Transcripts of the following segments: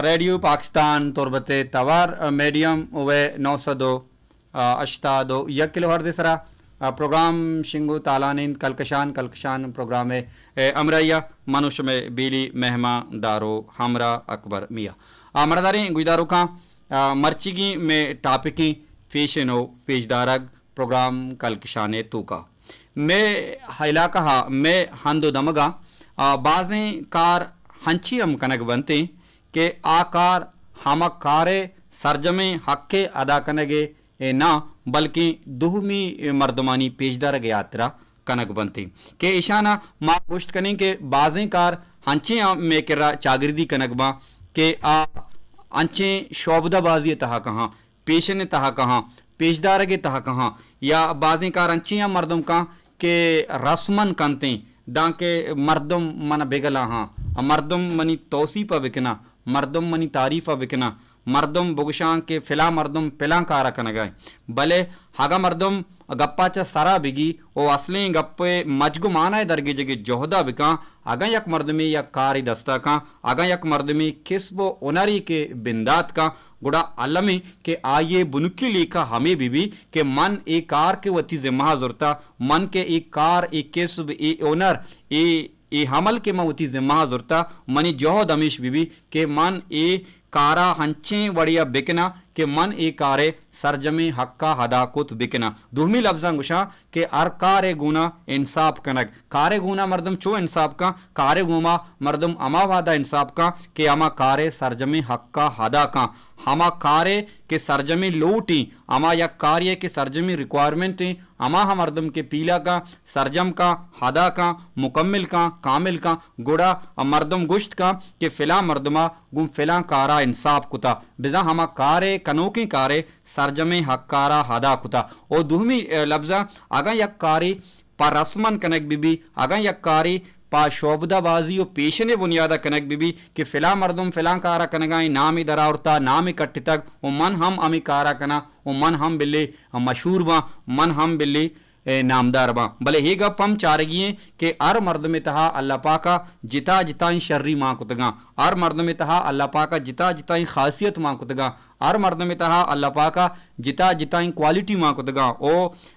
ریڈیو پاکستان تربت ءِ توار، medium view نو سد و ہشتاد و یک کلو ہرٹز ءِ سرا، پروگرام شنگ و تالان انت، کلکشان، کلکشان پروگرام ءِ ہمراہی ءَ من و شمئے بیلی مہمان دار و ہمراہ اکبر میاں۔ آ، مڑداریں گوشداروکاں، آ، مرچیگیں مئے ٹاپکیں فیشن و پیشدارگ پروگرام کلکشان ءِ توکا۔ مئے علاقہ ءَ، مئے ہند و دمگاں، آ، بازیں کار ہنچی ہم کنگ بنتیں کہ آ کار ہما کار ءِ سرجمیں حق ءِ ادا کنگ ءِ نہ، بلکیں دومی مردمانی پیشدارگ ءِ ہاترا کنگ بنتیں کہ ایشانا ما گوشت کنیں کہ بازیں کار ہنچیں آ مئے کرا چاگردی کنگ باں کہ آ انچیں شعبدہ بازی ءِ تہا کہاں، پیشن ءِ تہا کہاں، پیشدارگ ءِ تہا کہاں، یا بازیں کار انچیں آ مردم کاں کہ رسمن کنتیں، دانکہ مردم من بگلاہاں، مردم منی توسیپ ءَ بکناں، مردم منی تعریف ءَ بکناں، مردم بگشاں کہ فلاں مردم فلاں کار ءَ کنگ ءَ انت۔ بلے اگاں مردم گپا چہ سرا بگی و اصلیں گپ ءِ مجگ و مانا ءِ درگیجگ ءِ جہد ءَ بکاں، اگاں یک مردمے یک کارے دست ءَ کاں، اگاں یک مردمے کسب و ہنرے کہ بندات کاں، گڑا الم انت کہ آئی ءِ بنکی لیکہ ہمے بہ بی کہ من اے کار کہ وتی ذمہ ءَ زرتہ، من کہ اے کار، اے کسب، اے ہنر، اے، اے عمل کہ من وتی ذمہ ءَ زرتہ، منی جہد ہمیش بہ بی کہ من اے کارا ہنچیں وڑے ءَ بکناں کہ من اے کار ءِ سرجمیں حق ءَ ادا کت بکناں۔ دومی لبزاں گوشاں کہ ہر کار ءِ گونا انصاف کنگ۔ کار ءِ گونا مردم چو انصاف کن؟ کار ءِ گوما مردم ہما وہدا انصاف کن کہ ہما کار ءِ سرجمیں حق ءَ ادا کن۔ ہما کار ءِ کہ سرجمیں لوٹیں، ہما یک کارے ءِ کہ سرجمیں ریکوائرمنٹ ایں، ہما ہم مردم کہ پیلہ کن، سرجم کن، ادا کن، مکمل کن، کامل کن، گڑا مردم گوشت کن کہ فلاں مردما گوں فلاں کارا انصاف کتا، بزاں ہما کار ءِ، کنوکیں کار ءِ سرجمیں حق ءَ را ادا کتا۔ او دومی، اے، لبزاں، اگاں یک کارے پہ رسمن کنگ بہ بی، اگاں یک کارے پہ شعبدہ بازی و پیشن ءِ بنیاد ءَ کنگ بہ بی کہ فلاں مردم فلاں کار ءَ کنگ ءَ انت، نامے درآورتا، نامے کٹتگ و من ہم ہمے کار ءَ کناں و من ہم بلے مشہور باں، من ہم بلے اے، نامدار باں۔ بلے اے گپ ہم چارگی ایں کہ ہر مردم ءِ تہا اللہ پاک ءَ جتا جتائیں شری مان کتگاں۔ ہر مردم ءِ تہا اللہ پاک ءَ جتا جتائیں خاصیت مان کتگاں۔ ہر مردم ءِ تہا اللہ پاک ءَ جتا جتائیں کوالٹی مان کتگاں۔ او،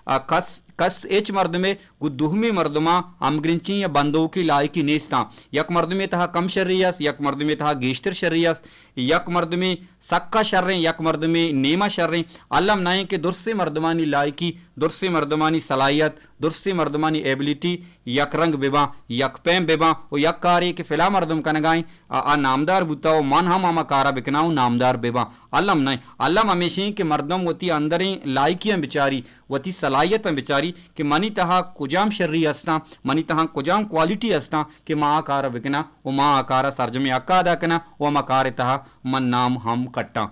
آ، کس، کس ہچ مردمے گوں دومی مردماں ہمگرنچیں یا بندوکی لائقی نیستاں۔ یک مردمے ءِ تہا کم شری است، یک مردمے ءِ تہا گیشتر شری است۔ یک مردمے سکا شریں، یک مردمے نیما شریں۔ الم نہ ایں کہ درسیں مردمانی لائقی، درسیں مردمانی صلاحیت، درسیں مردمانی ایبلٹی یک رنگ بباں، یک پیم بباں و یک کارے کہ فلاں مردم کنگا ایں، آ، آ نامدار بوتا و من ہم ہما کارا بکناں و نامدار بباں۔ الم نہ ایں۔ الم ہمیش ایں کہ مردم وتی اندریں لائقیاں بچاری، وتی صلاحیتاں بچاری کہ منی تہا کجام شری ہستاں، منی تہا کجام کوالٹی ہستاں کہ ما آ کار ءَ بکناں و ما آ کار ءَ سرجمیں حق ءَ ادا کناں و ہما کار ءِ تہا من نام ہم کٹاں۔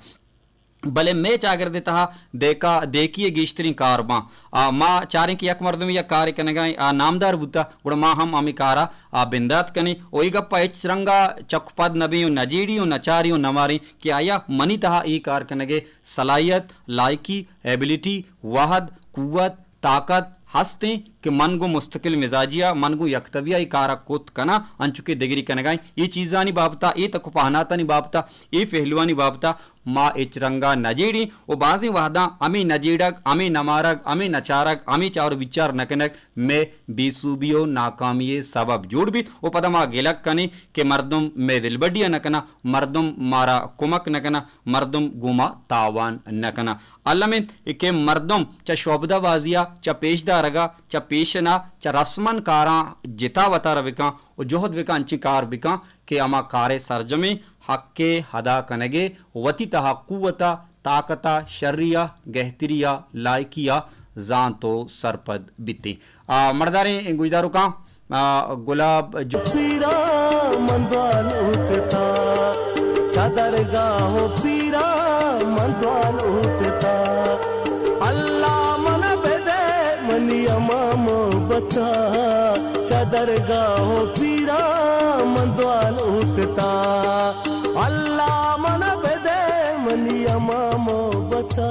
بلے مئے چاگرد ءِ تہا دیکا، دیکی ءِ گیشتریں کار باں۔ آ، ما چاریں کہ یک مردمے یک کارے کنگا ایں، آ نامدار بوتا، گڑا ما ہم ہمے کار ءَ آ بندات کنیں و اے گپ ءَ ہچ رنگ ءَ چک پد نہ بیں و نہ جیڑیں و نہ چاریں و نہ ماریں کہ آیا منی تہا اے کار کنگ ءِ صلاحیت، لائقی، ایبلٹی، وہد، قوت، طاقت ہست ایں کہ من گوں مستقل مزاجی ءَ، من گوں یک تبی ءَ اے کار ءَ کت کناں، انچو کہ دگرے کنگا ایں۔ اے چیزانی بابت ءَ، اے تک و پہناتانی بابت ءَ، اے پہلوانی بابت ءَ ما ہچ رنگ ءَ نہ جیڑیں و بازیں وہداں ہمے نہ جیڑگ، ہمے نہ مارگ، ہمے نہ چارگ، ہمے چار و بچار نہ کنگ مئے بے سوبی و ناکامی ءِ سبب جوڑ بیت و پدا ما گلگ کنیں کہ مردم مئے دلبڈی ءَ نہ کناں، مردم مارا کمک نہ کناں، مردم گوں ما تاوان نہ کناں۔ الم انت کہ مردم چہ شعبدہ بازی ءَ، چہ پیش دارگ ءَ، چہ پیشن ءَ، چہ رسمن کاراں جتا وتارا بکاں و جہد بکاں، انچیں کار بکاں کہ ہما کار ءِ سرجمیں حق ءِ ادا کنگ ءِ وتی تہا قوت ءَ، طاقت ءَ، شری ءَ، گہتری ءَ، لائقی ءَ زانت و سرپد بیتیں۔ آ، مڑداریں گوشداروکاں، آ، گلاب جو پیرا من دعا لوٹتا، چہ درگاہ و پیرا من دعا لوٹتا۔ اللہ من بدے منی ہما محبتا، چہ درگاہ و پیرا من دعا لوٹتا۔ اللہ من بدے منی ہما محبتا۔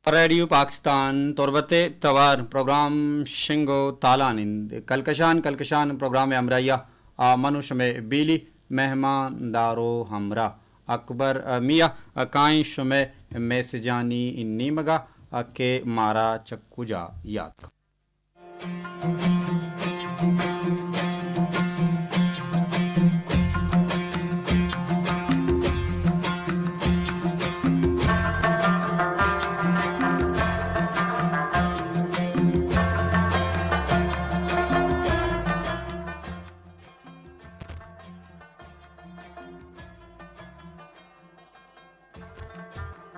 ریڈیو پاکستان تربت ءِ توار پروگرام شنگ و تالان انت۔ کلکشان، کلکشان پروگرام ءِ ہمراہی ءَ آ من و شمئے بیلی مہمان دار و ہمراہ۔ اکبر، ء، میاں، ء، کائیں شمئے میسجانی نیمگا، ء، کہ مارا چہ کجا یات کن۔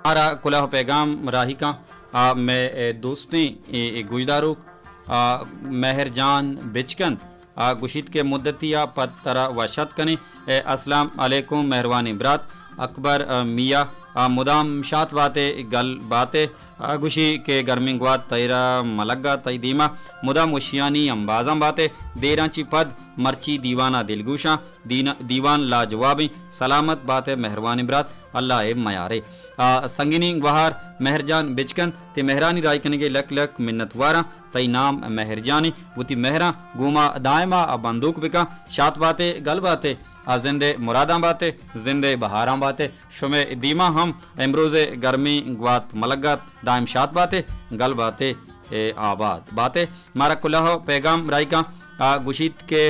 مارا کلوہ ءُ پیگام راہی کن، آ، مئے، اے، دوستیں، اے، اے، گوشداروک، آ، مہر جان بچکند، آ، گوشیت کہ مدتی ءَ پد ترا وش اتک کنیں۔ اے، السلام علیکم مہروانیں برات اکبر، آ، میاں، آ، مدام شات باتے، گل باتے۔ آ، گوشی کہ گرمیں گوات تئی را ملگا، تئی دیما مدام وشیانی امبازاں باتے۔ دیراں چی پد مرچی دیوانا دلگوشاں۔ دین-، دیوان لاجوابیں۔ سلامت بات ئے مہروانیں برات، اللہ ءِ میارے۔ آ، سنگینیں گوہار مہر جان بچکند، تئی مہرانی راہی کنگ ءِ لک لک منت واراں۔ تئی نام مہر جان ایں، وتی مہراں گوں ما دائما بندوک بکن۔ شات بات ئے، گل بات ئے، آ، زند ءِ مراداں بات ئے، زند ءِ بہاراں بات ئے۔ شمئے دیما ہم امروز ءِ گرمیں گوات ملگات، دائم شات بات ئے، گل بات ئے، اے، آباد بات ئے۔ مارا کلوہ ءُ پیگام راہی کن، آ، گوشیت کہ،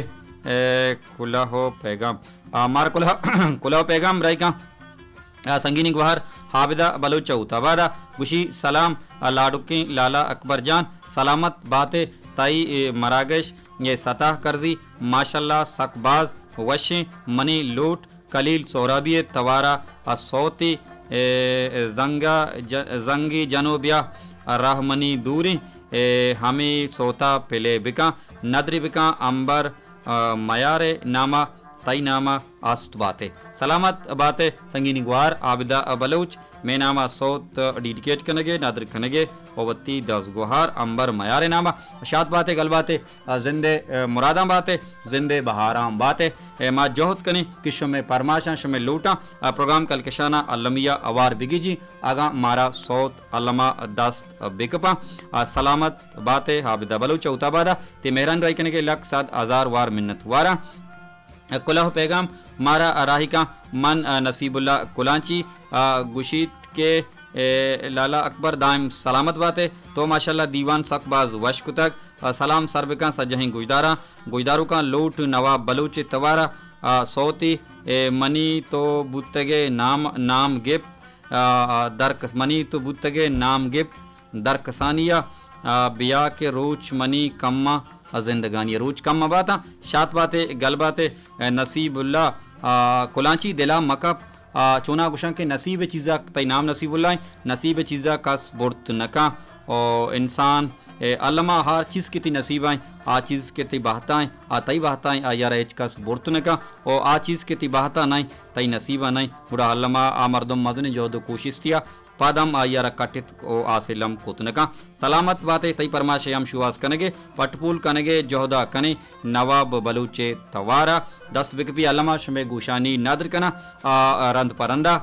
اے، کلوہ ءُ پیگام، آ، مارا کلوہ، کلوہ ءُ پیگام راہی کن، آ، سنگینیں گوہار عابدہ بلوچ ءَ ہوت آباد ءَ۔ گوشی سلام، آ، لاڈکیں لالا اکبر جان، سلامت بات ئے، تئی، اے، مراگش، اے، ستا کرزی، ماشاءاللہ سک باز وشیں۔ منی لوٹ کلیل سہرابی ءِ توار ءَ سوتے، اے، زنگ ءَ ج-، زنگے جن ءُ بیا، راہ منی دوریں، اے، ہمے سوت ءَ پلے بکن، ندرے بکن، امبر، آ، میار ءِ نام ءَ، تئی نام ءَ است بات ئے۔ سلامت بات ئے سنگینیں گوہار عابدہ بلوچ، مئے نام ءَ سوت ڈیڈیکیٹ کنگ ءَ، ندر کنگ ءَ ءُ وتی دزگوہار امبر میار ءِ نام ءَ۔ شات بات ئے، گل بات ئے۔ آ، زند ءِ، آ، مراداں بات ئے، زند ءِ بہاراں بات ئے۔ اے، ما جہد کنیں کہ شمئے پرماشاں، شمئے لوٹاں، آ، پروگرام کلکشان ءَ المی ءَ ہوار بگیجیں، اگاں مارا سوت الما دست بکپاں۔ آ، سلامت بات ئے، عابدہ بلوچ ءَ ہوت آباد ءَ، تئی مہرانی راہی کنگ ءِ لک صد ہزار وار منت واراں۔ کلوہ ءُ پیگام مارا راہی کن، من، آ، نصیب اللہ کلانچی، آ، گوشیت کہ، اے، لالا اکبر دائم سلامت بات ئے، تو ماشاءاللہ دیوان سک باز وش کتگ۔ آ، سلام سر بکن سجہیں گوشداراں، گوشداروکاں۔ لوٹ نواب بلوچ ءِ توار ءَ، آ، سوتے، اے، منی تو بوتگ ئے نام، نام گپت، آ، آ، درکس-، منی تو بوتگ ئے نام گپت درکسانی ءَ، آ، بیا کہ روچ منی کم ءَ زندگانی ءَ۔ روچ کم مہ باتاں، شات بات ئے، گل بات ئے، اے، نصیب اللہ، آ، کلانچی دل ءَ مہ کپ۔ آ، چونا گوشاں کہ نصیب ءِ چیزا، تئی نام نصیب اللہ ایں، نصیب ءِ چیزا کس برت نہ کن۔ او انسان، اے، الما ہر چیز کہ تئی نصیب ءَ ایں، آ چیز کہ تئی بہت ءَ ایں، آ تئی بہت ءَ ایں، آئی ءَ را ہچ کس برت نہ کن۔ او آ چیز کہ تئی بہت ءَ نہ ایں، تئی نصیب ءَ نہ ایں، گڑا الما آ مردم مزنیں جہد ءُ کوشستی ءَ پد ہم آئی ءَ را کٹت ءُ حاصل ہم کت نہ کن۔ سلامت بات ئے، تئی پرماش ءِ ہم شوہاز کنگ ءِ، پٹ پول کنگ ءِ جہد ءَ کنیں۔ نواب بلوچ ءِ توار ءَ دست بکپی الما شمئے گوشانی ندر کناں، آ، رند پہ رند ءَ۔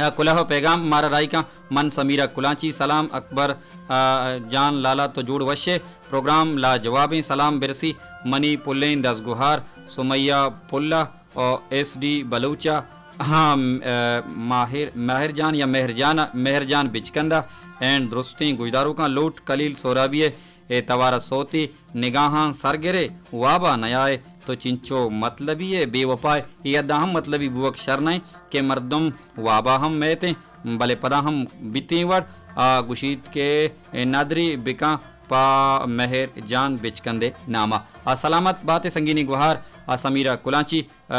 آ، کلوہ ءُ پیگام مارا راہی کن، من سمیرہ کلانچی۔ سلام اکبر، آ، جان لالا تو جوڑ وش ئے، پروگرام لاجوابیں۔ سلام برسی منی پلیں دزگوہار سمیہ پل ءَ ءُ ایس ڈی بلوچ ءَ، ہاں، آ، ماہر، ماہر جان یا مہر جان، مہر جان بچکند ءَ اینڈ درستیں گوشداروکاں۔ لوٹ کلیل سہرابی ءِ اے توار ءَ سوتے، نگاہاں سر گرے، واب ءَ نیائے، تو چنچو مطلبی ئے، بے وفائے۔ اے حد ءَ ہم مطلبی بوگ شر نہ ایں کہ مردم واب ءَ ہم میتیں، بلے پدا ہم بیتیں وڑ۔ آ، گوشیت کہ ندرے بکن پہ مہر جان بچکند ءِ نام ءَ۔ آ، سلامت بات ئے سنگینیں گوہار، آ، سمیرہ کلانچی۔ آ،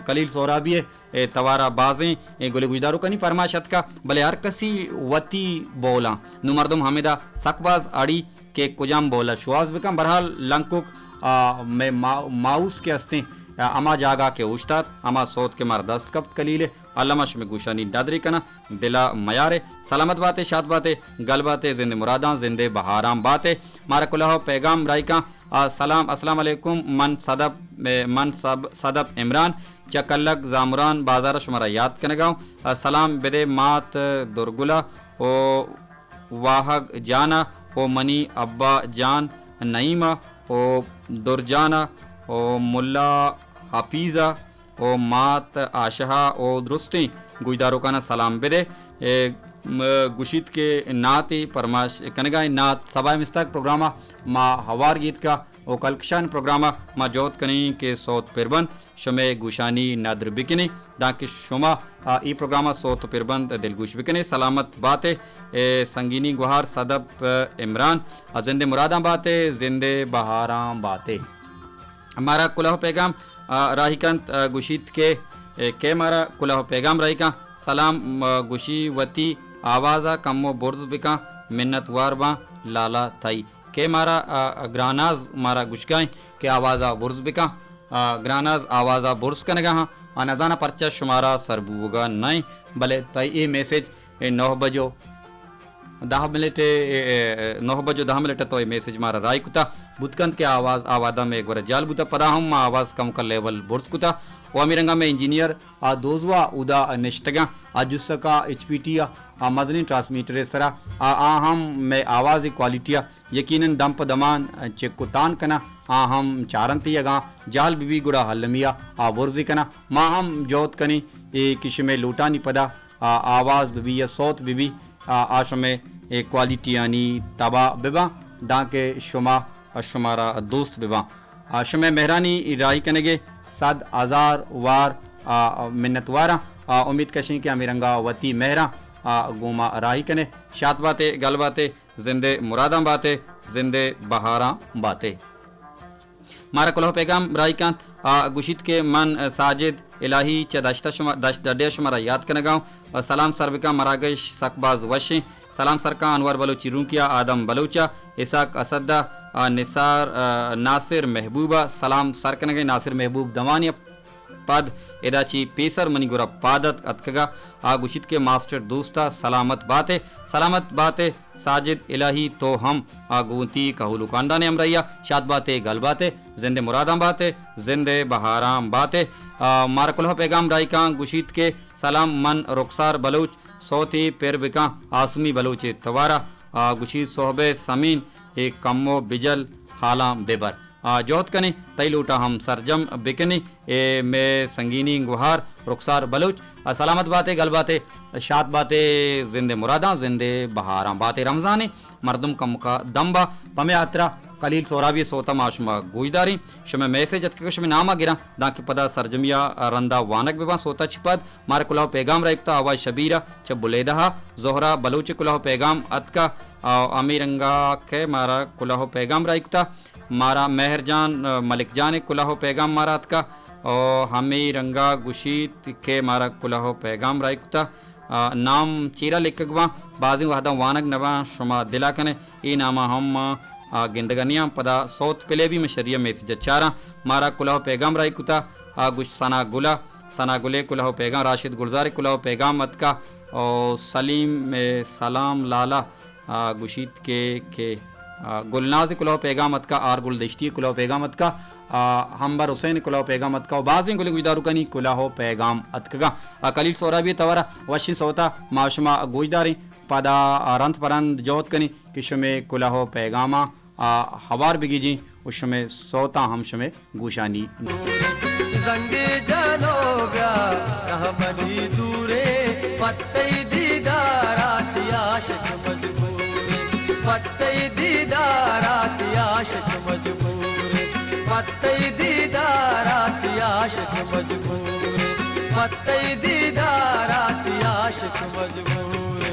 کلیل سہرابی ءِ، اے، توار ءَ بازیں، اے، گل ءُ گوشداروکانی پرماش اتکا، بلے ہر کسی وتی بولاں۔ نوں مردم ہمدا سک باز اڑی کہ کجام بول ءَ شوہاز بکن۔ بہرحال لنکک، آ، مئے ما-، ماؤس کہ استیں، آ، ہما جاگہ کہ اوشتات، ہما سوت کہ مارا دست کپت کلیل ءِ، الما شمئے گوشانی ندرے کناں، دل ءَ میار ئے۔ سلامت بات ئے، شات بات ئے، گل بات ئے، زند ءِ مراداں، زند ءِ بہاراں بات ئے۔ مارا کلوہ ءُ پیگام راہی کن۔ آ، سلام، السلام علیکم۔ من صدف، اے، من صب-، صدف عمران چہ کلک زامران بازار ءَ شمارا یات کنگ ءَ آں۔ آ، سلام بدے مات درگل ءَ ءُ واہگ جان ءَ ءُ منی ابا جان نعیم ءَ ءُ درجان ءَ ءُ ملا حفیظ ءَ و مات آشہ ء و درستیں گوشداروکاناں سلام بدے۔ اے، م، گوشیت کہ ناتے پرماش کنگا ایں، نات سبا مستاگ پروگرام ء ما ہوار گیتکا و کلکشان پروگرام ء ما جہد کنیں کہ سوت پر بنت شمئے گوشانی ندر بکنیں، دانکہ شما، آ، اے پروگرام ء سوت پر بنت دلگوش بکنیں۔ سلامت باتے، اے، سنگینی گوہار صدف، آ، عمران، آ، زندے مراداں باتے، زندے بہاراں باتے۔ مارا کلوہ پیغام، آ، راہی کنت، آ، گوشیت کہ، اے، کہ مارا کلوہ پیغام راہی کن۔ سلام، آ، گوشی وتی آواز ء کمو برز بکن، منت وار باں لالا تئی۔ کہ مارا، آ، گراناز مارا گوشگائیں کہ آواز ء برز بکن۔ آ، گراناز آواز ء برز کنگا ہاں۔ آ نزاناں پرچا شمارا سر بوگا نئیں، بلے تئی اے میسج اے نوہ بجو دہ منٹ، اے، اے، نوہ بجو دہ منٹ تو اے میسج مارا راہی کتا۔ بوت کنت کہ آواز، آوادم اے گورا جال بوتا، پدا ہم ما آواز کمکا لیول برز کتا۔ و ہمے رنگا مئے انجینئر آ دوزوا اودا نشتگاں، آ جسکا ایچ پی ٹی آ، آ مزنیں ٹرانسمیٹر سرا، آ، آ ہم مئے آواز کوالٹی آ یقیناً دم پہ دمان چک و تان کناں، آ ہم چارنتی اگاں جہل بہ بی گڑا المی آ، آ برزی کناں۔ ما ہم جہد کنیں اے کہ شمئے لوٹانی پدا آ، آواز بہ بی یا سوت بہ بی، آ، آ شمئے اے کوالٹیانی تبا بباں، دانکہ شما، آ، شمارا دوست بباں۔ آ، شمئے مہرانی راہی کنگے صد ہزار وار، آ، منتواراں۔ آ، امید کشیں کہ ہمے رنگا وتی مہراں، آ، گوما راہی کنے۔ شات باتے، گل باتے، زندے مراداں باتے، زندے بہاراں باتے۔ مارا کلوہ پیغام راہی کنت، آ، گوشیت کہ من، آ، ساجد الہی چہ دشت شما، دشت ڈڈے شمارا یاد کنگا اوں۔ آ، سلام سر بکن، مراگش سک باز وشیں۔ سلام سر کن انور بلوچی رونکیا، آدم بلوچا، اسحاق اسدا، آ، نثار، آ، ناصر محبوبا، سلام سر کنگے ناصر محبوب دوانیا۔ پد ادا چی پیسر منی گورا پاد ات-، اتکگا۔ آ گوشیت کہ ماسٹر دوستا سلامت باتے، سلامت باتے ساجد الہی تو ہم۔ آ گوں وتی کہول و کاندانے ہمراہیا شات باتے، گل باتے، زندے مراداں باتے، زندے بہاراں باتے۔ آ، مارا کلوہ پیغام راہی کاں گوشیت کہ سلام من رخسار بلوچ، سوتے پر بکاں آسمی بلوچے توارا۔ آ گوشیت سہبے سمین اے کمو بجل حالاں ببر۔ آ، جہد کنیں، تئی لوٹا ہم سرجم بکنیں۔ اے مئے سنگینیں گوہار رخسار بلوچ۔ آ، سلامت باتے، گل باتے، شات باتے، زندے مراداں، زندے بہاراں باتے۔ رمضانیں مردم کمکا دمبا پمے ہاترا خلیل سہرابی سوتا ما شما گوشداریں۔ شمئے میسج اتکگ شمئے ناما گراں، دانکہ پدا سرجمیا رندا وانگ بباں۔ سوتا چی پد مارا کلوہ پیغام راہی کتا آواز شبیرا چہ بلیدہا، زہرا بلوچ کلوہ پیغام اتکا۔ آ، ہمے رنگا کہ مارا کلوہ پیغام راہی کتا۔ مارا مہر جان، آ، ملک جان ءِ کلوہ ءُ پیغام مارا اتکا ءُ ہمے رنگا گوشیت کہ مارا کلوہ ءُ پیغام راہی کتا۔ آ، نام چیرا لکگ باں، بازیں وہداں وانگ نہ باں، شما دلا کنے اے ناما ہم، آ، گندگا نیاں۔ پدا سوت پلے بی من شریعہ میسج ءَ چاراں۔ مارا کلوہ ءُ پیغام راہی کتا، آ، گوشت ثنا گل ءَ، ثنا گل ءِ کلوہ ءُ پیغام، راشد گلزار ءِ کلوہ ءُ پیغام اتکا ءُ سلیم، اے، سلام لالا آ، گوشیت کہ، کہ، آ، گلناز ءِ کلوہ ءُ پیغام اتکا، آر گل دشتی ءِ کلوہ ءُ پیغام اتکا، آ، ہمبر حسین ءِ کلوہ ءُ پیغام اتکا ءُ بازیں گلیں گوشداروکانی کلوہ ءُ پیغام اتکگاں۔ آ، خلیل سہرابی ءِ توار ءَ وشیں سوت ءَ ما شما گوشداریں، پدا، آ، رند پہ رند جہد کنیں کہ شمے کلوہ ءُ پیغاماں، آ، ہوار بگیجیں ءُ شمے سوتاں ہم شمے گوشانی۔ زنگے جانو بیا، رہبری دورے، پتئی دیدارات عاشق مجبورے، پتئی دیدارات عاشق مجبورے، پتئی دیدارات عاشق مجبورے، پتئی دیدارات عاشق مجبورے۔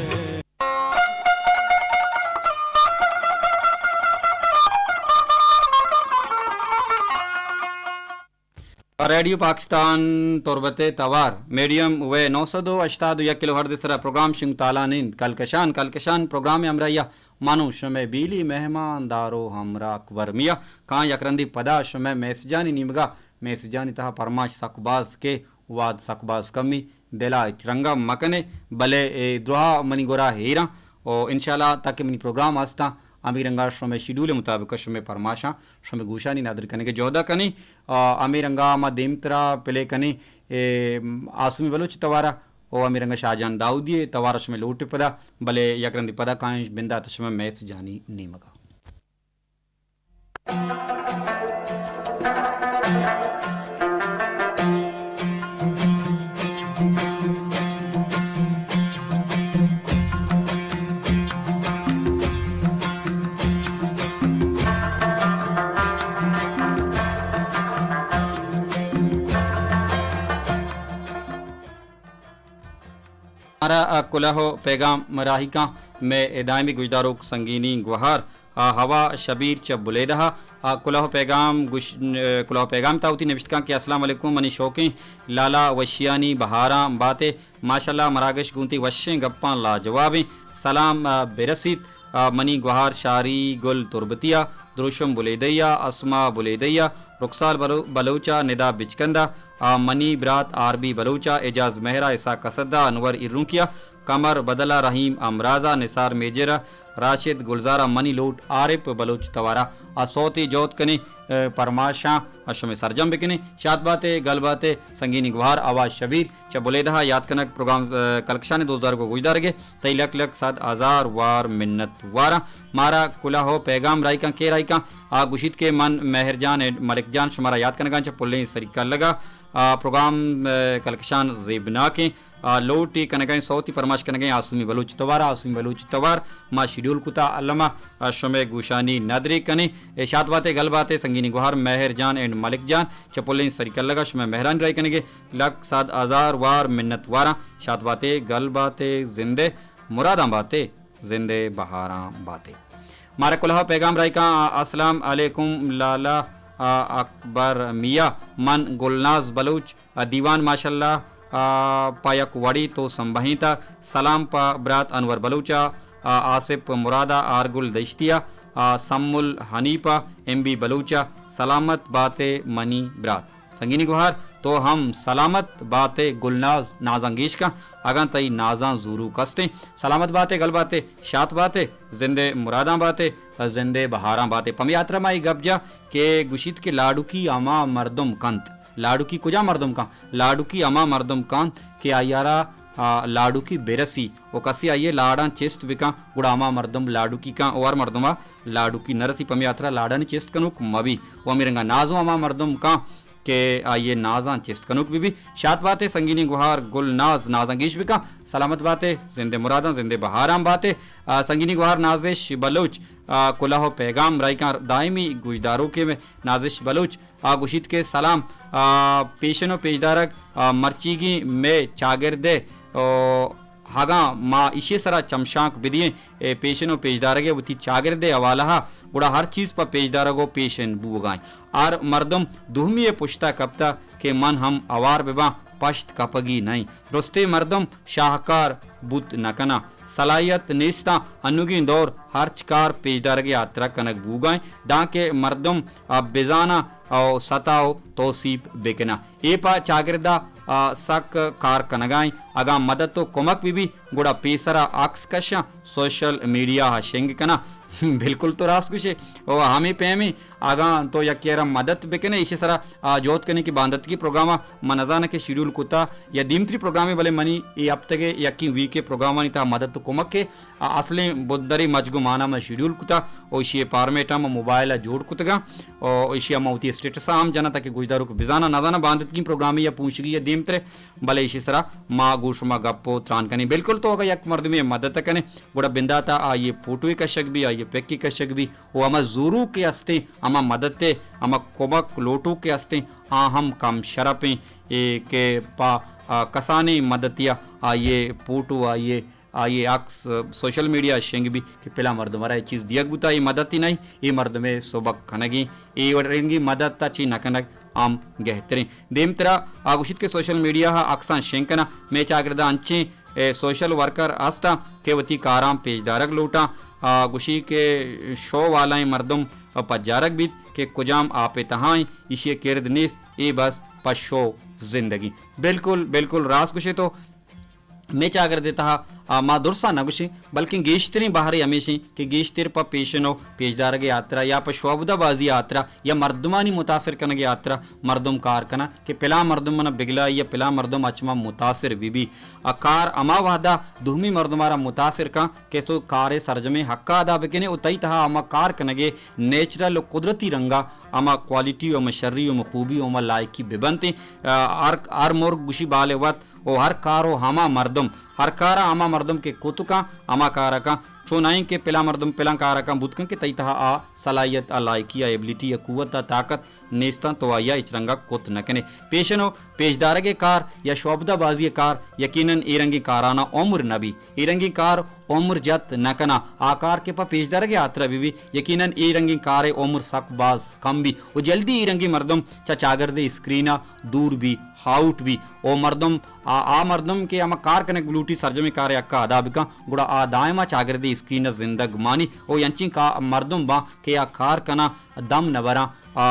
ریڈیو پاکستان تربت ءِ توار، میڈیم ویو نو سد ءُ ہشتاد ءُ یک کلو ہرٹز ءِ سرا پروگرام شنگ تالان انت۔ کلکشان، کلکشان پروگرام ءِ ہمراہی ءَ من ءُ شمئے بیلی مہمان دار ءُ ہمراہ اکبر میاں۔ کاں یک رندے پدا شمئے میسجانی نیمگا، میسجانی تہا پرماش سک باز کہ واد سک باز کمی۔ دل ءَ ہچ رنگ ءَ مہ کن ئے، بلے اے دراہ منی گورا ہیراں ءُ انشاءاللہ تاکہ منی پروگرام ہستاں، ہمے رنگ ءَ شمئے شیڈول ءِ مطابق شمئے پرماشاں شمئے گوشانی ندر کنگ ءِ جہد ءَ کنیں۔ آ، ہمے رنگ ءَ ما دیمترا پلے کنیں، اے، آسمی بلوچ ءِ توار ءَ ءُ ہمے رنگ ءَ شاہجان داؤدی ءِ توار ءَ شمئے لوٹ ءِ پدا، بلے یک رندے پدا کائیں بندات ءَ شمئے میسجانی نیمگ ءَ۔ مارا، آ، کلہ و پیغام راہی کاں مئے دائمی گوشداروک سنگینی گوہار، آ، ہوا شبیر چہ بلیدہ ءَ، آ، کلہ و پیغام گوش-، آ، کلہ و پیغام تا وتی نبشت کاں کہ السلام علیکم، منی شوقیں لالا وشیانی بہاراں باتے، ماشاءاللہ مراگش گوں تئی وشیں گپاں لاجوابیں، سلام، آ، برسیت، آ، منی گوہار شاری گل تربتیا، دروشم بلیدیا، اسما بلیدیا، رخسار بلو-، بلوچا، ندا بچکندا، آ، منی برات آر بی بلوچا، اعجاز مہرا، اسحاق اسدا، انور ایرونکیا، قمر بدلا، رحیم امرازا، نثار میجرا، راشد گلزارا، منی لوٹ عارف بلوچ توارا۔ آ سوتے جہد کنیں، آ، پرماشاں آ شمے سرجم بکنیں۔ شات باتے، گل باتے، سنگینی گوہار، آواز شبیر، چہ بلیدہ ءَ یات کنگ پروگرام، آ، کلکشانی دوستدارگ و گوشدارگے، تئی لک لک صد ہزار وار منت واراں۔ مارا کلہ و پیغام راہی کاں، کے راہی کاں؟ آ گوشیت کہ من مہر جان اینڈ ملک جان شمارا یات کنگاں چہ پلیں سری کلگا۔ آ، پروگرام، آ، کلکشان زیبناکیں۔ آ، لوٹی کنگائیں، سوتی پرماش کنگائیں آسمی بلوچ توار، آسمی بلوچ توار ما شیڈول کتا الما، آ، شمے گوشانی ندرے کنیں۔ اے شات باتے، گل باتے، سنگینی گوہار مہر جان اینڈ ملک جان چہ پلیں سری کلگا شمے مہرانی راہی کنگے۔ لک صد ہزار وار منت واراں۔ شات باتے، گل باتے، زندے مراداں باتے، زندے بہاراں باتے۔ مارا کلہا پیغام راہی کاں، السلام علیکم لالا، آ، اکبر میاں، من گلناز بلوچ، آ، دیوان ماشاءاللہ، آ، پہ یک وڑی تو سمبہینتہ۔ سلام پہ برات انور بلوچا، آ، آصف مرادا، آرگل دشتیا، آ، سمل حنیفا، ایم بی بلوچا، سلامت باتے منی برات۔ سنگینی گوہار، تو ہم سلامت باتے گلناز، نازاں گیش کن، اگاں تئی نازاں زوروک استیں۔ سلامت باتے، گل باتے، شات باتے، زندے مراداں باتے، زندے بہاراں باتے۔ پمی ہاترا ما اے گپ جا کہ گوشیت کہ لاڈوکی ہما مردم کنت۔ لاڈوکی کجا مردم کن؟ لاڈوکی ہما مردم کنت کہ آئی ءَ را، آ، لاڈوکی برسی و کسے آئی ءِ لاڈاں چست بکن، گڑا ہما مردم لاڈوکی کن و ہر مردم ءَ لاڈوکی نہ رسی۔ پمی ہاترا لاڈانی چست کنوک مبی و ہمے رنگا نازو ہما مردم کن کہ آئی ءِ نازاں چست کنوک بہ بی۔ شات باتے سنگینی گوہار گل ناز، نازاں گیش بکن۔ سلامت باتے، زندے مراداں، زندے بہاراں باتے۔ آ، سنگینی گوہار نازش بلوچ، آ، کلہ و پیغام راہی کاں دائمی گوشداروکے مئے نازش بلوچ۔ آ گوشیت کہ سلام، آ، پیشن و پیشدارگ، آ، مرچیگیں مئے چاگردے، آ، اگاں ما ایشی سرا چمشانک بدییں، اے پیشن و پیشدارگ ءِ وتی چاگرد ءِ حوالہ ءَ، گڑا ہر چیز پہ پیشدارگ و پیشن بوگا انت۔ ہر مردم دومی ءِ پشتا کپتہ کہ من ہم ہوار بباں، پشت کپگی نہ انت۔ درستیں مردم شاہکار بوت نہ کناں۔ صلاحیت نیستاں، انوگیں دور ہرچ کار پیشدارگ ءِ ہاترا کنگ بوگا انت، دانکہ مردم ءَ بزاناں و ستا و توسیپ بکناں۔ اے پہ چاگردا، آ، سک کار کنگا انت۔ اگاں مدد و کمک بہ بی، گڑا پیسرا عکس کشاں، سوشل میڈیا ءَ شنگ کناں۔ بالکل تو راست گوشے۔ و ہمے پیمیں اگاں تو یکے ءَ را مدد بکنے، ایشی سرا، آ، جہد کنے کہ بانداتکی پروگرام ءَ من نزاناں کہ شیڈول کتا یا دیمتری پروگرامے، بلے منی اے ہفتگ ءِ یکیں ویک ءِ پروگرامانی تہا مدد و کمک ءِ، آ، اصلیں بدرے مجگ و مانا من شیڈول کتا و ایشی ءِ فارمیٹ ءَ من موبائل ءَ جوڑ کتگاں و ایشی ءَ من وتی اسٹیٹس ءَ ہم جناں تاکہ گوشداروک بزاناں۔ نزاناں بانداتکی پروگرامے یا پونشگی یا دیمترے، بلے ایشی سرا ما گوں شما گپ و تران کنیں۔ بالکل تو اگاں یک مردمے ءِ مدد ءَ کنے، گڑا بندات ءَ آئی ءِ فوٹوے کشگ بی، آئی ءِ پکے کشگ بی، و ہما زوروکے ہستیں، ہما مدد ءِ، ہما کمک لوٹوکے ہستیں، آ ہم کم شرپیں، اے کہ پہ، آ، کسانیں مددے ءَ آئی ءِ فوٹو، آئی ءِ، آئی ءِ عکس سوشل میڈیا ءَ شنگ بی کہ پلاں مردم ءَ را اے چیز دیگ بوتا، اے مددے نہ انت، اے مردم ءِ سبک کنگیں، اے رنگیں مدد ءَ چی نہ کنگ ہم گہتریں۔ دیمترا آ گوشیت کہ سوشل میڈیا ءَ عکساں شنگ کناں، مئے چاگرد ءَ انچیں اے سوشل ورکر ہستاں کہ وتی کاراں پیشدارگ لوٹاں۔ آ گوشی کہ شو والائیں مردم پجارگ بیت کہ کجام آپ ءِ تہا انت، ایشی ءِ کرد نیست، اے بس پہ شو زندگی۔ بالکل، بالکل راست گوشے تو۔ مئے چاگرد ءِ تہا، آ، ما درساں نہ گوشیں، بلکیں گیشتریں بہرے ہمیش انت کہ گیشتر پہ پیشن و پیشدارگ ءِ ہاترا یا پہ شوبدہ بازی ءِ ہاترا یا مردمانی متاثر کنگ ءِ ہاترا مردم کار کناں کہ پلاں مردم منا بگلائے یا پلاں مردم اچ ما متاثر بہ بی۔ آ کار ہما وہدا دومی مردم ءَ را متاثر کن کہ تو کار ءِ سرجمیں حق ءَ ادا بکنے و تئی تہا ہما کار کنگ ءِ نیچرل و قدرتی رنگا ہما کوالٹی و ہما شری و ہما خوبی و ہما لائقی ببنتیں۔ آ، ہر، ہر مرگ گوشی بال ءِ وت و ہر کار و ہما مردم، ہر کار ءَ ہما مردم کہ کت کن، ہما کار ءَ کن، چو نہ انت کہ پلاں مردم پلاں کار ءَ کن بوت کن کہ تئی تہا آ صلاحیت، آ لائکی، آ ایبلٹی، آ قوت، آ طاقت نیستاں، تو آئی ءَ ہچ رنگ ءَ کت نہ کن ئے۔ پیشن ءُ پیشدارگ ءِ کار یا شعبدہ بازی ءِ کار یقیناً اے رنگیں کاراناں عمر نہ بی۔ اے رنگیں کار عمر جت نہ کناں۔ آ کار کہ پہ پیشدارگ ءِ ہاترا بہ بی، یقیناً اے رنگیں کار ءِ عمر سک باز کم بی ءُ جلدی اے رنگیں مردم چہ چاگرد ءِ اسکرین ءَ دور بی، آؤٹ بی ءُ مردم آ، آ مردم کہ ہما کار کنگ لوٹی سرجمیں کار ءِ حق ءَ ادا بکن، گڑا آ دائم ءَ چاگرد ءِ اسکرین ءَ زندگ مانی ءُ انچیں کا-، مردم باں کہ آ کار کناں دم نہ براں، آ،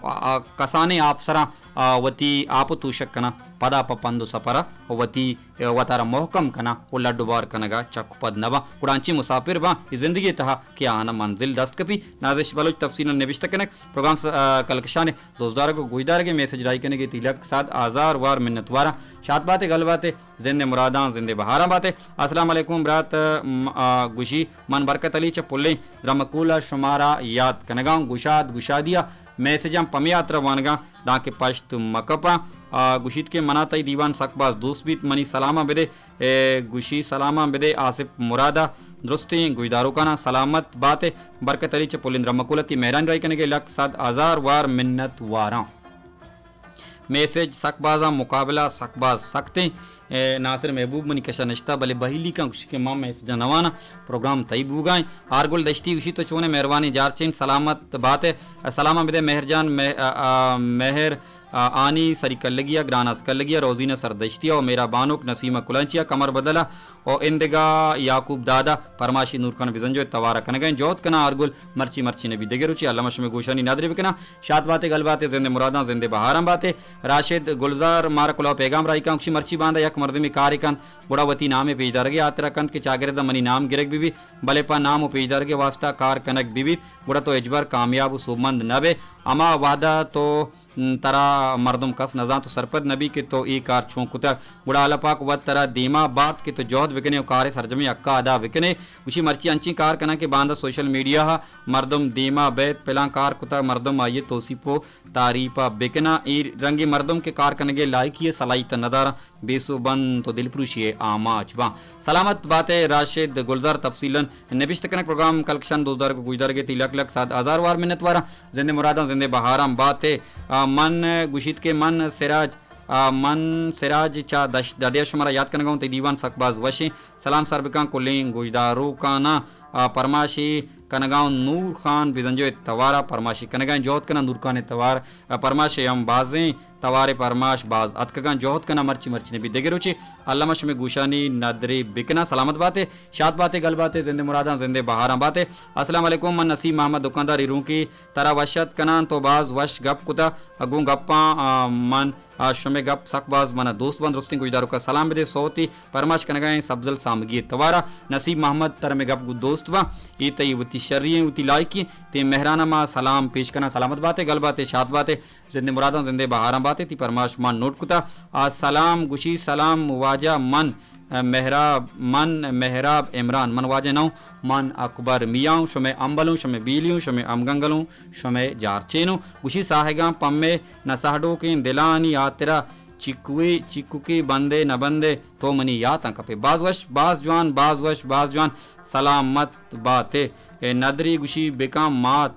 آ، آ کسانیں آپسراں، آ، وتی آپ ءَ توشگ کناں، پدا پہ پند ءُ سپر ءَ وتی، آ، وتارا محکم کناں ءُ لڈ ءُ بار کنگ ءَ چک ءُ پد نہ باں۔ گڑا انچیں مسافر باں اے زندگی ءِ تہا کہ آہاں منزل دست کپی۔ نازش بلوچ تفصیلاً نبشتہ کنگ، پروگرام س-، آ، کلکشان ءِ دوستدارگ ءُ گوشدارگ ءِ میسج راہی کنگ ءَ تئی لک صد ہزار وار منت واراں۔ شات بات ئے، گل بات ئے، زند ءِ مراداں، زند ءِ بہاراں بات ئے۔ السلام علیکم برات، م-، آ، گوشی من برکت علی چہ پلیں درمکول ءَ شمارا یات کنگاں، گشاد گشادی ءَ میسجاں پمے ہاترا وانگاں دانکہ پشت مہ کپاں۔ آ، گوشیت کہ منا تئی دیوان سک باز دوست بیت، منی سلاماں بدے۔ اے گوشی سلاماں بدے آصف مراد ءَ، درستیں گوشداروکاناں۔ سلامت بات ئے، برکت علی چہ پلیں درمکول ءَ تئی مہرانی راہی کنگ ءَ لک صد ہزار وار منت واراں۔ میسج سک بازاں، مقابلہ سک باز سکتیں۔ اے ناصر محبوب منی کش ءَ نشتہ، بلے بہیلی کن گوشی کہ ما میسجاں نہ واناں، پروگرام تئی بوگا ایں۔ آرگل دشتی گوشی تو چون ئے؟ مہربانی جارچین، سلامت بات ئے۔ سلاماں بدے مہر جان، مہ-، آ، آ، مہر آ، آنی سری کلگی ءَ، گراناز کلگی ءَ، روزینہ سردشتی ءَ ءُ میرا بانک نسیمہ کلانچی ءَ، کمر بدل ءَ ءُ ایندگہ یعقوب داد ءَ۔ پرماشی نورخان بزنجو ءِ توار ءَ کنگ ءَ ایں۔ جہد کناں آرگل، مرچی مرچی نہ بی دگہ روچے الما شمئے گوشانی ندرے بکناں۔ شات بات ئے، گل بات ئے، زند ءِ مراداں، زند ءِ بہاراں بات ئے۔ راشد گلزار مارا کلوہ ءُ پیغام راہی کنت، گوشی مرچی باندا یک مردمے کارے کنت گڑا وتی نام ءِ پیشدارگ ءِ ہاترا کنت کہ چاگرد ءَ منی نام گرگ بہ بیت، بلے پہ نام ءُ پیشدارگ ءِ واستا کار کنگ بہ بیت گڑا تو ہچبر کامیاب ءُ سوبمند نہ بئے۔ ہما وہد ءَ تو ترا مردم کس نزانت ءُ سرپد نہ بی کہ تو اے کار چون کتگ، گڑا اللہ پاک وت ترا دیما بات کہ تو جہد بکنے ءُ کار ءِ سرجمیں حق ءَ ادا بکنے۔ گوشی مرچی انچیں کار کناں کہ باندا سوشل میڈیا ءَ مردم دیما بیت، پلاں کار کتگ، مردم آئی ءِ توسیپ ءُ تعریپ ءَ بکناں۔ اے رنگیں مردم کہ کار کنگ ءِ لائکی ءُ صلاحیت ءَ نداراں، بے سوب بنت ءُ دلپروشی ءِ آماچ باں۔ سلامت بات ئے راشد گلزار، تفصیلاً نبشتہ کنگ۔ پروگرام کلکشان دوستدارگ ءُ گوشدارگ ءَ تئی لک لک صد ہزار وار منت واراں۔ زند ءِ مراداں، زند ءِ بہاراں بات ئے۔ آ، من گوشیت کہ من سراج، آ، من سراج چہ دشت ڈڈیا شمارا یات کنگا اوں، تئی دیوان سک باز وشیں۔ سلام سر بکن کلیں گوشداروکاناں۔ آ، پرماشی کنگا اوں نور خان بزنجو ءِ توارا، پرماشی کنگا ایں۔ جہد کناں نور خان ءِ توار، آ، پرماشی ہم بازیں توارے پرماش باز اتکگاں۔ جہد کناں مرچی مرچی نہ بی دگہ روچے الما شمئے گوشانی ندرے بکناں۔ سلامت بات ئے، شات بات ئے، گل بات ئے، زند ءِ مراداں، زند ءِ بہاراں بات ئے۔ السلام علیکم، من نسیم محمد دکاندار ایرونکی ترا وش ات کناں، تو باز وش گپ کتہ۔ گوں گپاں، آ، من، آ، شمئے گپ سک باز منا دوست بنت۔ درستیں گوشداروکا سلام بدے، سوتی پرماش کنگا ایں سبزل سامگی ءِ توارا۔ نسیم محمد ترا مئے گپ گوں دوست باں، اے تئی وتی شری ایں، وتی لائکی ایں۔ تئی مہرانا ما سلام پیش کناں۔ سلامت بات ئے، گل بات ئے، شات بات ئے۔ زند ءِ مراداں، زند ءِ بہاراں بات ئے۔ تئی پرماش ما نوٹ کتہ۔ آ، سلام گوشی، سلام واجہ، من مہراب، من مہراب عمران، من واجہ نہ اوں، من اکبر میاں اوں، شمئے امبل اوں، شمئے بیلی اوں، شمئے امگنگل اوں، شمئے جارچین اوں۔ گوشی ساہگاں پمے نسہڈوکیں دلانی ہاترا چیکوے، چیکوکے بندے نہ بندے تو منی یاتاں کپے۔ باز وش، باز جوان، باز وش، باز جوان۔ سلامت بات ئے۔ اے ندری گوشی بکاں مات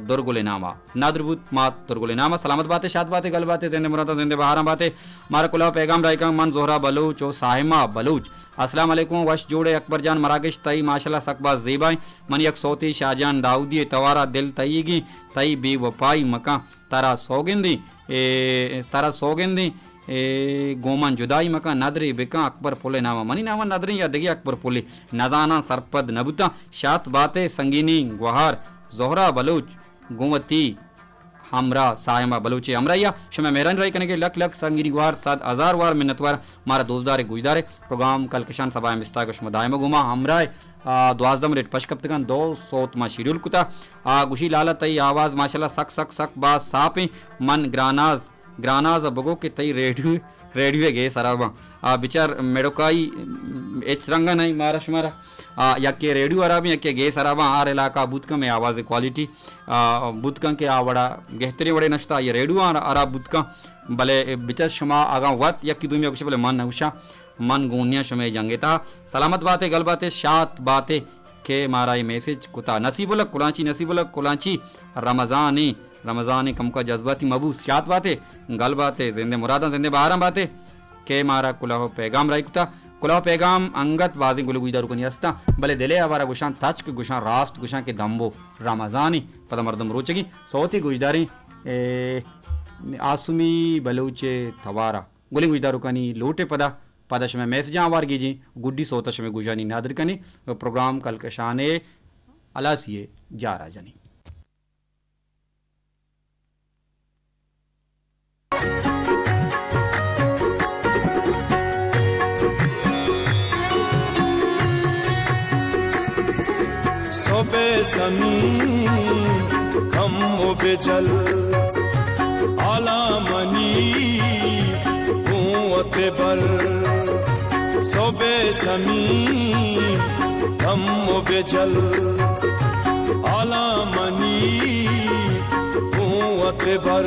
درگل ءِ ناما۔ ندر بوت مات درگل ءِ ناما۔ سلامت بات ئے، شات بات ئے، گل بات ئے، زند ءِ مراداں، زند ءِ بہاراں بات ئے۔ مارا کلوہ ءُ پیغام راہی کنگ، من زہرا بلوچ ءُ صائمہ بلوچ۔ السلام علیکم، وش جوڑ ئے اکبر جان، مراگش تئی ماشاءاللہ سک باز زیبا ایں۔ من یک سوتے شاہ جان داؤدی ءِ توارا، دل تئیگیں، تئی بے وپائی مکاں۔ ترا سوگندیں، اے، ترا سوگندیں، اے، گوں من جدائی مکن، ندرے بکن، اکبر پل ءِ نام ءَ۔ منی نام ءَ ندریں یا دگہ اکبر پلے؟ نزاناں، سرپد نہ بوتاں۔ شات بات ئے سنگینیں گوہار زہرا بلوچ گوں وتی ہمراہ صائمہ بلوچ ءِ ہمراہی ءَ شمئے مہرانی راہی کنگ ءَ لک لک سنگینیں گوہار، صد ہزار وار منتوار۔ مارا دوستدار ئے، گوشدار ئے۔ پروگرام کلکشان سبا ءِ مستاگ ءَ شما دائم گوں ما ہمراہ ئے۔ آ، دوازدہ منٹ پش کپتگاں، دو سوت ما شیڈول کتا۔ آ، گوشی لالا تئی آواز ماشاءاللہ سک سک سک باز ساپ ایں۔ من گراناز، گراناز ءَ بگو کہ تئی ریڈیو، ریڈیو ءِ گیس ہراب آں۔ آ، بچار میڈوکائی، ہچ رنگ ءَ نہ ایں مارا شمارا۔ آ، یکے ریڈیو ہراب ایں، یکے گیس ہراب آں۔ ہر علاقہ بوت کن مئے آواز ءِ کوالٹی، آ، بوت کن کہ آ وڑا گہتریں وڑے نشتا، آئی ریڈیو ہراب بوت کن۔ بلے بچار شما اگاں وت یکے دومی ءَ گوشے، بلے من نہ گوشاں۔ من گون نیاں شمئے جنگ ءِ تہا۔ سلامت بات ئے، گل بات ئے، شات بات ئے۔ کہ مارا اے میسج کتا۔ نصیب الحق کلانچی، نصیب الحق کلانچی، رمضان ایں، رمضان ایں، کمکا جذباتی مبو، سیات باتے، گل باتے، زندے مراداں، زندے بہاراں باتے، کہ مارا کلہو پیغام راہی کتا۔ کلہو پیغام انگت بازیں گل گوشداروکانی ہستاں، بلے دلے آوارا گوشاں، تچک گوشاں، راست گوشاں کہ دمبو رمضان ایں، پدا مردم روچگی سوتی گوشداریں، اے، آسمی بلوچ توارا۔ گلیں گوشداروکانی لوٹے پدا، پدا شمئے میسجاں آوار گیجیں، گڈی سوتا شمئے گوشانی نادر کنیں، پروگرام کلکشانے ہلاسی جارا جنیں۔ صبح سمی کم و بجل، آلا منی قوت بر۔ صبح سمی کم و بجل، آلا منی قوت بر۔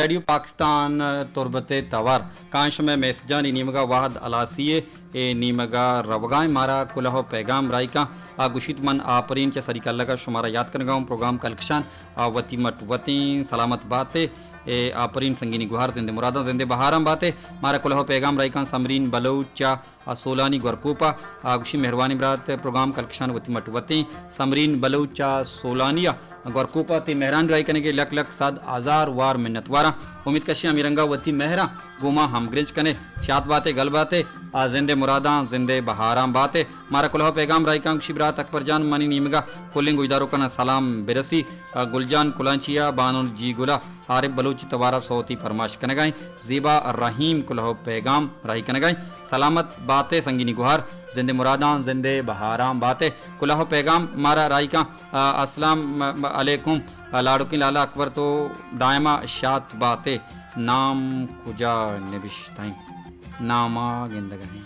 ریڈیو پاکستان تربت ءِ توار، کاں شمئے میسجانی نیمگا وہد ہلاسی ءِ، اے نیمگا روگائیں۔ مارا کلہو پیغام راہی کاں، آ گوشیت، من آپرین چہ سری کلگا شمارا یات کنگا اوں، پروگرام کلکشان آ وتی مٹ وتیں، سلامت باتے، اے آپرین سنگینی گوہار، زندے مراداں، زندے بہاراں باتے۔ مارا کلہو پیغام راہی کاں سمرین بلوچ چہ آ سولانی گورکوپا، آ گوشی، مہروانیں برات، پروگرام کلکشان وتی مٹ وتیں۔ سمرین بلوچ چہ سولانی ءَ گورکوپا تئی مہران راہی کنگے لک لک صد ہزار وار منت واراں۔ امید کشیں ہمے رنگا وتی مہراں گوں ما ہمگرنچ کنے۔ سیات باتے، گل باتے، آ زندے مراداں، زندے بہاراں باتے۔ مارا کلہو پیغام راہی کاں، گوشی، برات اکبر جان، منی نیمگا کلیں گوشداروکاں سلام برسی۔ آ گل جان کلانچی ءَ، بانو جی گل ءَ، عارف بلوچ توارا سوتی پرماش کنگائیں۔ زیبا رحیم کلہو پیغام راہی کنگائیں۔ سلامت باتے سنگینی گوہار، زندے مراداں، زندے بہاراں باتے۔ کلہو پیغام مارا راہی کاں، آ، السلام، م-، م-، علیکم، آ، لاڑکیں لالا اکبر تو دائما شات باتے۔ نام کجا نبشتہ ایں؟ ناما گندگا نیں۔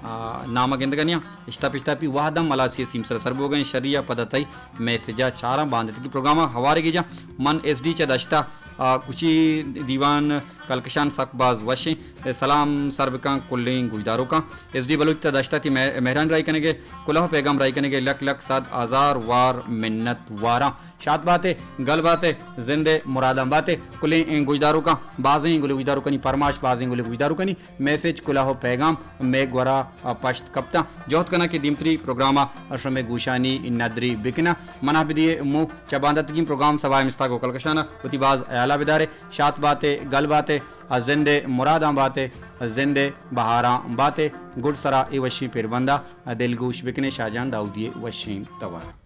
آ، نام ءَ گندگ ءَ نیاں۔ اشتاپ اشتاپی وہد ہم ہلاسی ءِ سیم سر ءَ سر بوگ ءَ ایں۔ شری ءَ پدا تئی میسج ءَ چاراں۔ باندتگیں پروگرام ءَ ہوارے گیجاں۔ من ایس ڈی چہ دشت ءَ، آ، گوشی، دیوان کلکشان سک باز وش ایں۔ سلام سر بکاں کلیں گوشداروکاں۔ ایس ڈی بلوچ چہ دشت ءَ تئی مہ-، مہران راہی کنگے، کلہو پیغام راہی کنگے، لک لک صد ہزار وار منت واراں۔ شات باتے، گل باتے، زندے مراداں باتے۔ کلیں گوشداروکاں، بازیں گلیں گوشداروکانی پرماش، بازیں گلیں گوشداروکانی میسج، کلہو پیغام مئے گورا پشت کپتاں۔ جہد کناں کہ دیمتری پروگرام ءَ شمئے گوشانی ندری بکناں۔ منا بدیے مو چہ باندتگیں پروگرام سوائے مستاگ و کلکشان ءَ وتی باز ہیال ءَ بدارے۔ شات باتے، گل باتے، زندے مراداں باتے، زندے بہاراں باتے۔ گڈ سرا اے وشیں پیربند ءَ دلگوش بکنے شاہ جان داؤدی ءِ وشیں توار۔